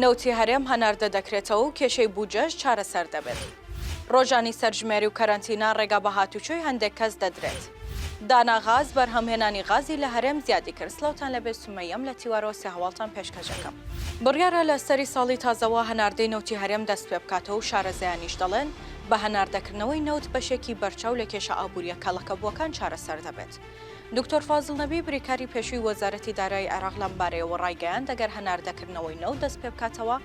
نەوتی هەرێم هەناردە دەکرێتەوە و کێشەی بودجەش چارەسەر دەبێت. ڕۆژانی سەرژمێری و کەرەنتینە ڕێگا بە هاتوچۆی هەندێک کەس دەدرێت. دانا غاز بەرهەمهێنانی غازی لە هەرێم زیادی کرد. سڵاوتان لێبێت سومەیەم لە تیوارەوە سێ هەواڵتان پێشکەش ئەکەم. بڕیارە لە سەری ساڵی تازەوە هەناردەی نەوتی هەرێم دەستپێبکاتەوە و شارەزایانیش دەڵێن، بە هەناردەکردنەوەی نەوت بەشێکی بەرچاو لە کێشە ئابوورییە کەڵەکەبووەکان چارەسەر دەبێت. دکتۆر فازڵ نەبی بریکاری پێشووی وەزارەتی دارایی عێراق لەمبارەیەوە ڕایگەیاند، ئەگەر هەناردەکردنەوەی نەوت دەستپێبکاتەوە،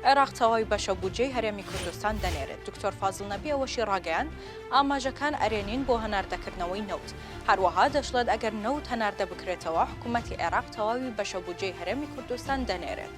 عێراق تەواوی بەشە بودجەی هەرێمی کوردستان دەنێرێت. دکتۆر فازڵ نەبی ئەوەشی ڕاگەیاند، ئاماژەکان ئەرێنین بۆ هەناردەکردنەوەی نەوت. هەروەها دەشڵێت، ئەگەر نەوت هەناردە بکرێتەوە، حکومەتی عێراق تەواوی بەشە بودجەی هەرێمی کوردستان دەنێرێت.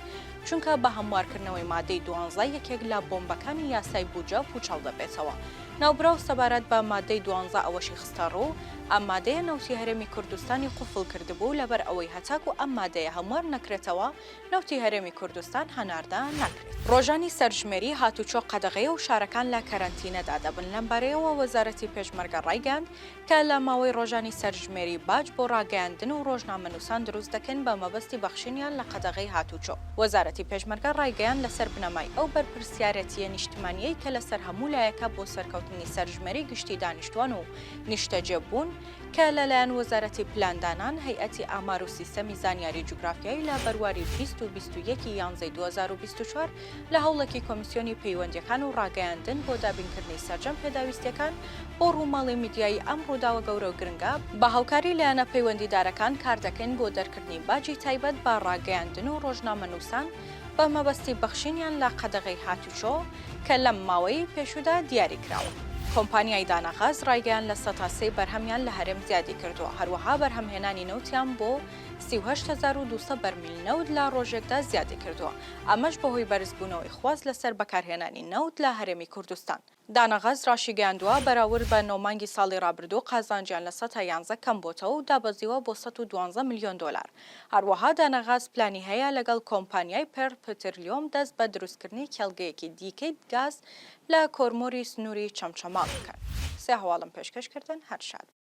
چونکە بە هەموارکردنەوەی مادەی دوانزە یەکێک لە بۆمبەکانی یاسای بودجە پوچەڵ دەبێتەوە. ناوبراو سەبارەت بە مادەی دوانزە ئەوەشی خستەڕوو، ئەم مادەیە نەوتی هەرێمی کوردستانی قوفڵ کردبوو، لەبەر ئەوەی هەتاکو ئەم مادەیە هەموار نەکرێتەوە نەوتی هەرێمی کوردستان هەناردە ناکرێت. ڕۆژانی سەرژمێری هاتوچۆ قەدەغەیە و شارەکان لە کەرەنتینەدا دەبن، لەمبارەیەوە وەزارەتی پێشمەرگە ڕایگەیاند کە لە ماوەی ڕۆژانی سەرژمێری باج بۆ ڕاگەیاندن و ڕۆژنامەنووسان دروست دەکەین بە مەبەستی بەخشینیان لە قەدەغەی هاتوچۆ. وەزارەتی پێشمەرگە ڕایگەیاند لەسەر بنەمای ئەو بەرپرسیارێتییە نیشتمانییەی کە لەسەر هەموو لایەکە بۆ سەرکەوتنی سەرژمێری گشتی دانیشتوان و نیشتەجێبوون کە لەلایەن وەزارەتی پلاندانان، هەیئەتی ئامار و سیستەمی زانیاری جوگرافیایی لە بەرواری 20 و 21 ی یانزەی 2024 لە هەوڵێکی کۆمیسیۆنی پەیوەندییەکان و ڕاگەیاندن بۆ دابینکردنی سەرجەم پێداویستییەکان بۆ ڕووماڵی میدیایی ئەم ڕووداوە گەورە و گرنگە، بە هاوکاری لایەنە پەیوەندیدارەکان کاردەکەین بۆ دەرکردنی باجی تایبەت بە ڕاگەیاندن و ڕۆژنامەنووسان بە مەبەستی بەخشینیان لە قەدەغەی هاتوچۆ کە لەم ماوەیەی پێشوودا دیاری کراوە. کۆمپانیای دانا غاز ڕایگەیاند 3% بەرهەمیان لە هەرێم زیادی کردووە، هەروەها بەرهەمهێنانی نەوتیان بۆ 38200 بەرمیل نەوت لە ڕۆژێکدا زیادی کردووە، ئەمەش بەهۆی بەرزبوونەوەی خواست لەسەر بەکارهێنانی نەوت لە هەرێمی کوردستان. دانا غاز ڕاشیگەیاندووە، بەراورد بە نۆ مانگی ساڵی ڕابردوو قازانجیان 11% کەمبۆتەوە و دابەزیوە بۆ 112 ملیۆن دۆلار. هەروەها دانا غاز پلانی هەیە لەگەڵ کۆمپانیای پێرڵ پترلیۆم دەست بە دروستکردنی کێڵگەیەکی دیکەی گاز لە کۆرمۆری سنووری چەمچەماڵ بکەن. سێ هەواڵم پێشکەش کردن، هەر شاد بن.